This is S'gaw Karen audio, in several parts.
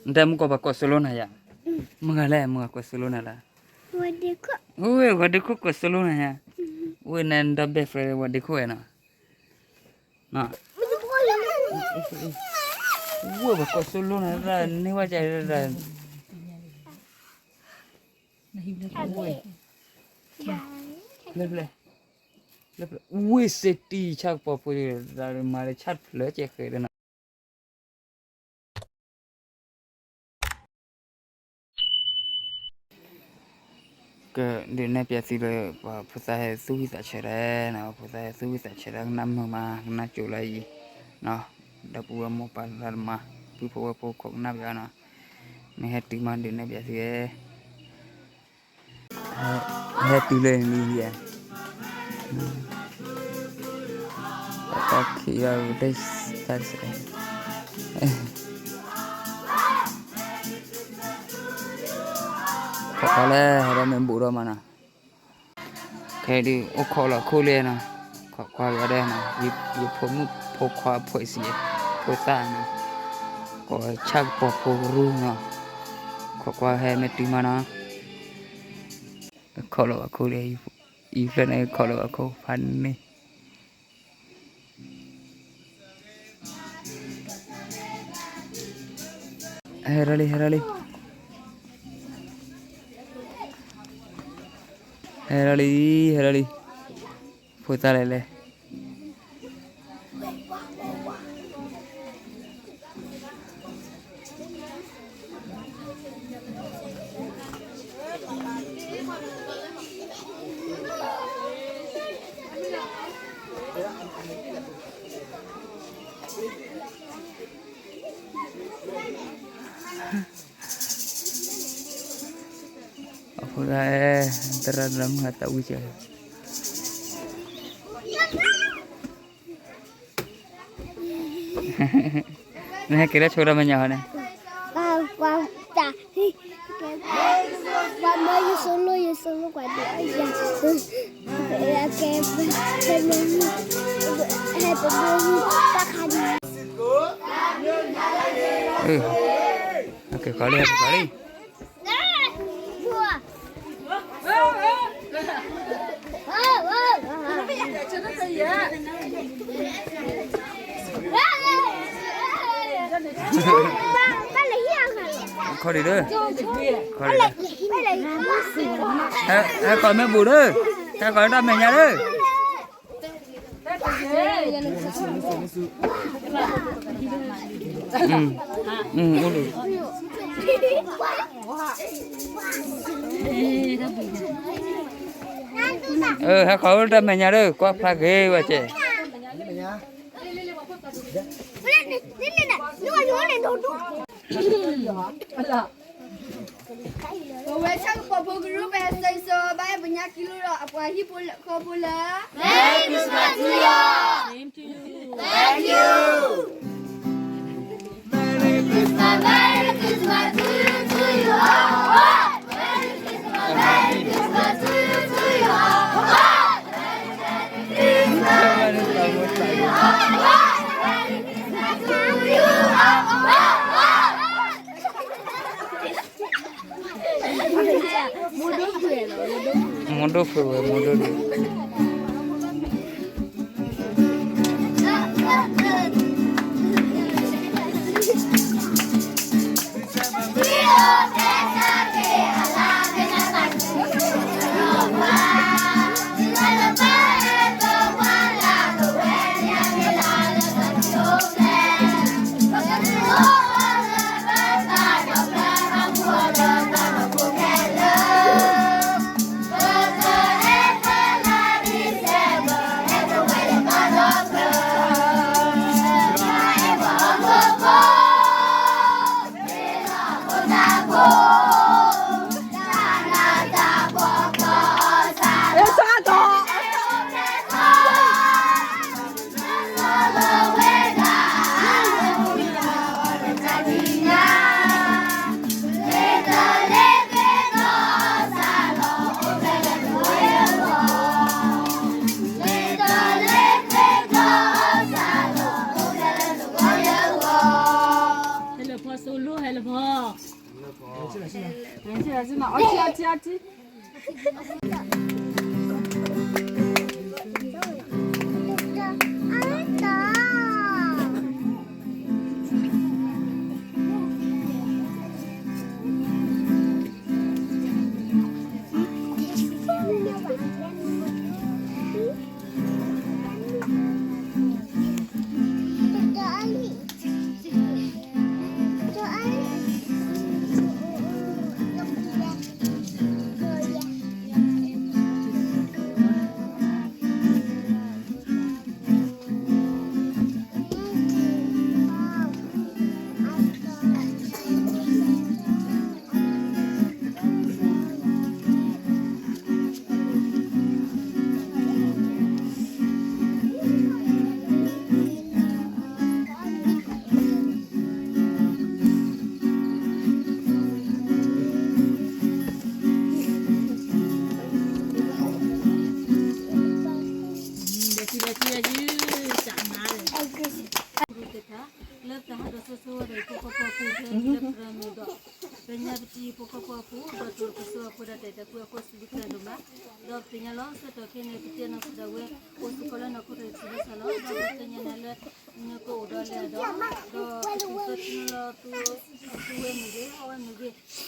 နတဲမုၢ်ကီၢ်ပှၤကိးစိလိနၤယၤ, မုၢ်ဂၤလဲၣ် မုၢ်ဂၤကိးစိလိနၤလၢ, ဝဲ ဝဲဒ့ခိၣ်ကိးစိလိနၤယၤ, ဝဲန့ၣ်ဒီဘ့ၣ် friend ဝဲဒ့ခိၣ်ဝဲနီၤ, ဝဲပှၤကိးစိလိနၤ န့ၢ်ဝဲကဲ ဝဲစ့တံၢ်ဆၣ်ကပီၤဖိ, မၤလၢဆၣ်ဖျၢၣ်ကဲဃဲၤဒီးနီၤ ကဒုးနဲၣ်ပျးသုလၢ ပှၤဖိသၣ်ဟဲသူၣ်ဝံၣ်သးဆၢဒၣ်နီၤ, ဖိသၣ်ဟဲသူၣ်ဝံၣ်သးဆၢဒၣ် ကနၣ်မုာ်မး ကနၣ်ကၠိလၢအံၤနီၤ, ဒီပုၢ်ဝဲၢ်မိၢ်ပၢ်သရၣ်သမါ ပုၢ်ဖိဝဲၢ်ဖိခိးကနၣ်ပၠးနီၤ, မ့ၢ်ဟဲတုၤမးဒုးနဲၣ်ပျးသုဧၢ ဟဲတုၤလၢနံၤယဲ, တၢ်ခံးအီၤတၢ်စဲး, ခိးကွၢ်လဲၣ် ဟဲဒီးမ့ၢ်ဘူးဒီးမးနီၤ, ခဲဒုးအိၣ်ခိးလီၤခိၣ်လံနီၤ, ခိးကွၢ်ဝဲဒၣ်နီၤ, ယဖိမုၣ်ဖိခွါအဖှဲးစံး, ဖိသၣ်နီၤ, ကိးဆၣ်ကပီၤဖိကရူၢ်နီၤ, ခိးကွၢ်ဟဲမ့ၢ်တုၤမးနီၤ ခိးလီၤဘၣ်ခိၣ်လံ, အံၤဖျၢၣ်န့ၣ် ခိးလီၤဘၣ်ခိၣ်ဖးန့ၣ်, ဟဲထီၣ်လံ ဟဲထီၣ်လံ, ဟဲထီၣ်လံ ဟဲထီၣ်လံ, ဖိသၣ်လဲၣ်လဲၣ် အဃိသတး သရၣ်သရၣ်မုၣ်ဟးသးဝံၣ်ကၢ, နဟဲက့ၤလၢဆိတၢ်မဲာ်ညါဟီန့ၣ်, ပှၤမၢယစိလိ ယစိလိကွၢ်ဒိၣ်အယၤ, ကဲ, ဟဲတဘိ, တၢ်ခါဒံး, ကဲခီလံ ကဲခီလံ ခီဒံးလၢ, ခီဒံးလၢ, ဟဲခီမ့ၢ်ဘူးလၢ, ဟဲခီတၢ်မဲာ်ညါလၢ အိၣ်လၢ, ဟဲခီအိၣ်လၢတၢ်မဲာ်ညါလၢ ကွၢ်ဖျါဂ့ၤဝဲကဲ, ပဝဲဆၣ်ကပီၤဖိကရူၢ် ပဟဲစိာ်စီၤဘါအဲၣ်ပညါကံလိဒီးအပှၤဟံၣ်ဖိဃီဖိလၢ Merry Christmas to you all. Same to you. Thank you. Merry Christmas, Merry Christmas to you, to you all. Merry Christmas, Merry Christmas to you, to you all. Merry Christmas to you all. Merry Christmas to you all. မူဒိၣ်ဖုးဝဲ မူဒိၣ်ဒိၣ်. အီထံအီထံအီထံ လၢပတၢ်ဟးဒီးစိၤစိၤဝဲဒီး ဖိဃီဖိအပူၤဖဲလၢပရၢမုၢ်ဒီး ပညါပတံၤဖိဃီဖိအပူၤ ဒီးတြီပစိအပူၤဒီးတၢ်အဲၣ်တၢ်ကွံအဃိ စံးဘျုးကစၢ်ဒိၣ်မး, ဒီးပသ့ၣ်ညါလီၤ ဆၢကတီၢ်ခဲအံၤန့ၣ် ပတ့နီၢ်သးဒၣ်ဝဲ အိၣ်စ့ၢ်ကီးလၢနီၢ်ခိတၢ်စံးဘၣ်စၢ်လီၤ, ဒီးပသ့ၣ်ညါနၤလၢ နကအိၣ်ဒီးလဲၤဒီး ဒီးပသူၣ်သၢသံလီၤ သူသူဝဲမ့ၢ်ဂ့ၤ ဟီၣ်ဝဲမ့ၢ်ဂ့ၤ, က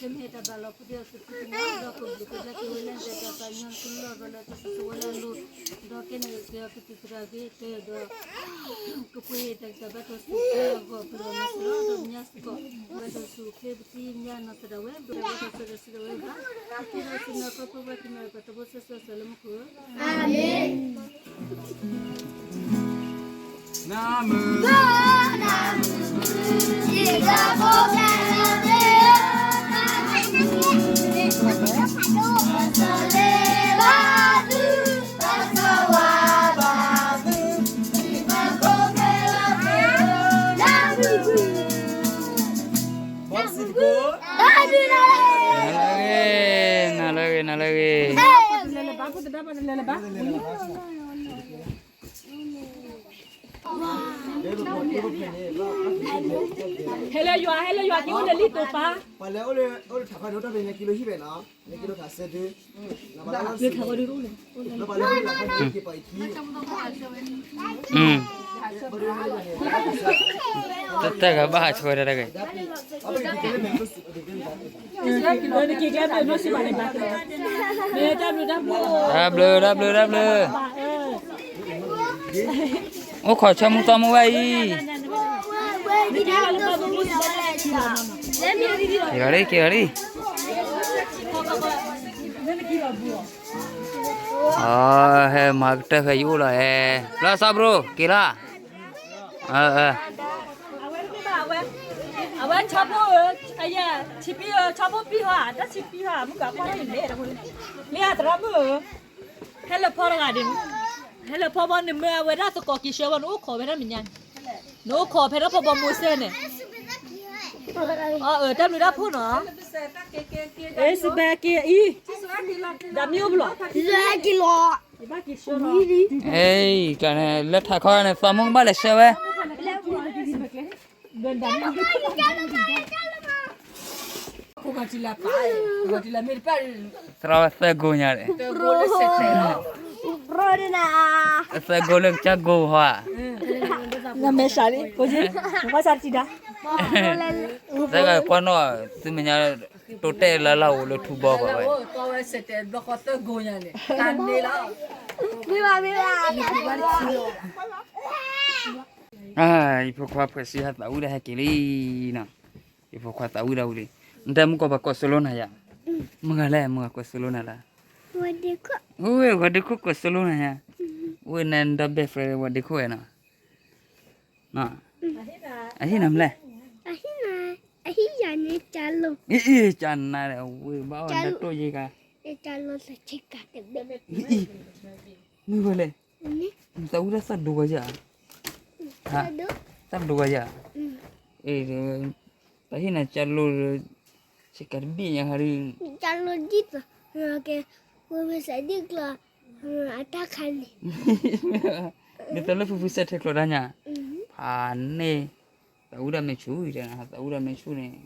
မ့ၢ်တၢ်ဘၣ်လီၤဖိဒ်အသုးသုတမံၤ ဒီးကဘျုးကဘျၢက့ၤဝဲလၢနတၢ်သးကညီၤနကလုၢ်လီၤဂီၤလၢတၢ်စိစိၤဝဲလၢအလိၤ, ဒီးကဲန့ၣ်က့ၤအီၤကသံၣ်သရၣ်ဂ့ၤကဲဒီး ကပှ့ၤတၢ်ကဘၣ်တၢ်စူၢ်ကဲအဂီၢ်ပလီၢ်မ့ၢ်စ့ၢ်ကီး ဒီးပညါစ့ၢ်ကီး ဘၣ်တၢ်စူၢ်က့ၤပသ့ၣ်ညါနီၢ်သးဒၣ်ဝဲ ဘၣ်တၢ်စူၢ်ကဲဒီးစံးဒၣ်ဝဲဘၣ်, အဃိဒီးစံးနီၢ်သးဖိဘၣ်ကမၣ်ပှၤသဘိဆၢဆၢဆၢလၢမူခိၣ်ဧၢ အၤမ့ၣ်. နလၢဂ့ၤ နလၢဂ့ၤ နလၢဂ့ၤ ဟဲလၢယွၤ ဟဲလၢယွၤ က့ၤအိၣ်လၢလံာ်တိာ်ပာ် ပှၤလၢအိၣ်လၢထးခီဒုး အိၣ်လၢထးခီဒုး လၢပှၤလၢအိၣ်လၢထးခီဒုး က့ၤပာ်အံၤခံ တၢ်ဂၤဘၣ်ဟးဆှဲးတၢ်တဂ့ၤ တၢ်ဘျုး တၢ်ဘျုး တၢ်ဘျုး အိၣ်ခိးဆၢမူသီမူဝဲအံၤ က့ၤဂၤလံ က့ၤဂၤလံ အဟဲမၤကတၢၢ်ဖဲယအိၣ်လီၤဟဲ လီၤစီၤဘြိၤ က့ၤလီၤ အဝဲဆီဖိဧၢ, အယဲၢ် ဆံပံဧၢ, ဆီဖိပံဟီဧါ, တၢ်ဆံပံဟီဧါ, မုၢ်ကပှၢ်န့ၣ်လဲၣ်, မ့ၢ်အသရၣ်မုၣ်ဧၢ, ဟဲလၢဖီတဂၤဒ်န့ၣ်, ဟဲလၢဖီဘီန့ၣ်မ့ၢ်အဝဲဒၣ်သကိးက့ၤဆှၢဘီ နအိၣ်ခိးဖဲဒၣ်မဲာ်ညါန့ၣ်, နအိၣ်ခိးဖဲဒၣ်ဖီဘီမိၤစဲန့ၣ်, အၢ တၢ်ဘျုးတၢ်ဖှိၣ်နီၤ, အဲ စဘဲက့ၤအံၤ, ဒၣ်မ့ၢ်အိၣ်ဘျီ, က့ၤလီၤ အ့ လၢထးခီန့ၣ် သးမုၣ်ဘၣ်လဲၤဆှၢဝဲ, သရၣ်ဝဲသၢကိညါန့ၣ်, သၢကိလၢကစၢ်ကိဟီဧါ, သၢဂၤကွၢ်နီၣ် သုမဲာ်ညါ တိတဲလၢလၢအိၣ်လၢထူဘီဘၣ်ဝဲ ယဖိခွါဖှဲးစံဟးသးဝံၣ်ဒီးဟဲက့ၤလံနီၤ, ယဖိခွါသးဝံၣ်ဒီးဝံၤလံ, နတဲမုၢ်ကီၢ်ပှၤကိးစိလိနၤယၤ, မုၢ်ဂၤလဲၣ် မုၢ်ဂၤကိးစိလိနၤလၢ, ဝဲၢ်ဒ့ခိၣ်ကိးစိလိနၤယၤ, ဝဲၢ်နဒီဘ့ၣ် friend ဝဲၢ်ဒ့ခိၣ်ဝဲနီၤ, အဟံၣ်နၤမလဲၣ်, အ့ ကနၤဝဲၢ်ဘၣ်အီၣ်နတိၢ်ယ့ၢ်ဂၤ, မုၢ်ဝဲလဲၣ်, သးဝံၣ်ဒၣ်သးဒိဂီၤယၤ, သးဒိဂီၤယၤ, တဟ့ၣ်နၤကၢလိ, ဆ့ကၤတဘ့ၣ်ညါဟးဒ်, ကၢလိဒ်သိး, ကဲ, ဝဲမ့ၢ်စးဒ်ကျီ, အတၢ်ခါန့ၣ်, ဒ်သိးလၢဖုဖုစဲထဲကျိးတၢ်ညါ, ဖးန့ၣ်, သးဝံၣ်ဒၣ်မဲာ်ဆူၣ်, သးဝံၣ်ဒၣ်မဲာ်ဆူၣ်န့ၣ်,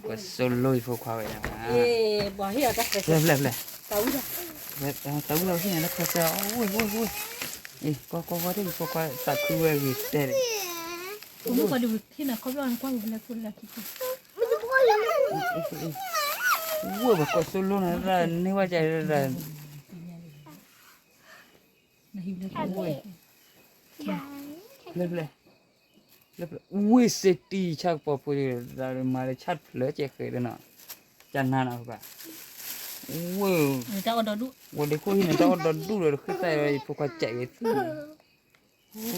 ကွၢ်စိလိအံၤဖိခွါဝဲဒၣ်, ဖျဲၣ်ဖျဲၣ်ဖျဲၣ်, တၢ်ဝံၣ်လီၤဟံၣ်န့ၣ်လၢခီဆၢ, ဝ့ၢ်ဝ့ၢ်ဝ့ၢ်, အံၤကွၢ်ကွၢ်ကွၢ်တၢ်ဖိခွါသးခုဝဲဂ့ၤတဲဒၣ်, ဝ့ၢ်ပှၤကိးစိလိန့ၣ် တၢ်န့ၢ်ဝဲကဲဒၣ် ဝ့ၢ်, ဖျဲၣ်ဖျဲၣ်, ဝ့ၢ်စ့တံၢ်ဆၣ်ကပီၤဖိ, မၤလၢဆၣ်ဖျၢၣ်ကဲဃဲၤဒီးနီၤ, ကနၤနီၤ, ဝ့ၢ်, ဝဲၤဒ့ခိၣ်ဟံၣ်န့ၣ် တၢ်အီၣ်ဒီဒူၣ်ဒီး ဃ့သၣ်ဝဲ ယဖိခွါကးဝဲသ့ၣ်,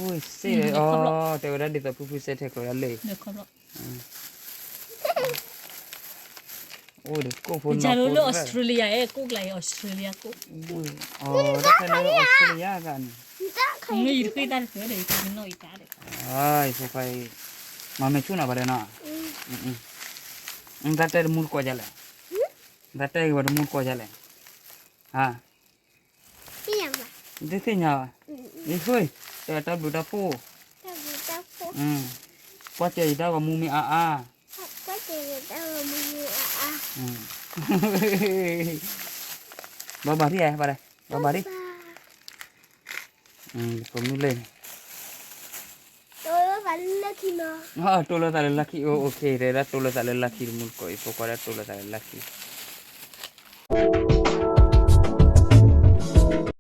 ဝ့ၢ်စ့လီၤအီၤ, တဲဝဲဒၣ်ဒ်သိးဖုဖုစဲထဲကျိးဒၣ်လၢ အိၣ်ဒီးကိၣ်ဖိနီၢ်ဖိလၢ Australia အဲ ကိၣ်ကျါအံၤ Australia ကိၣ်, အီၤ တၢ်ခဲလၢ Australia ဂၤန့ၣ်, မ့ၢ်ယတဃ့တၢ်တသ့ဒီး ယတနီၣ်အံၤတၢ်ဒီး, ယဖိခွါအံၤ, မၤမဲာ်ဆူၣ်နီၤပှၤဒီးနီၤ, တၢ်တဲတမူတကိးဒ်လဲၣ်, တၢ်တဲက့ၤဝဲတမူတကိးဒ်လဲၣ်, ဟါ တသ့ၣ်ညါဘၣ်, ယဃ့, တၢ်ဘျုးတၢ်ဖှိၣ်, ကွၢ်စၢၤယတၢ်ဂီၤမူမ့ၢ်အါအါ, ဘၣ်ဘၣ်ထံၣ်ဧါ, ဘၣ်ဘၣ်ထံၣ်, ကိးမုၢ်လၢ်န့ၣ်, တိၢ်လိာ်သးလၢလၢ်ခံ, အိၣ် တဲဒၣ်တိၢ်လိာ်သးလၢလၢ်ခံတမူတကိး, ယဖိခွါဒၣ်တိၢ်လိာ်သးလၢလၢ်ခံ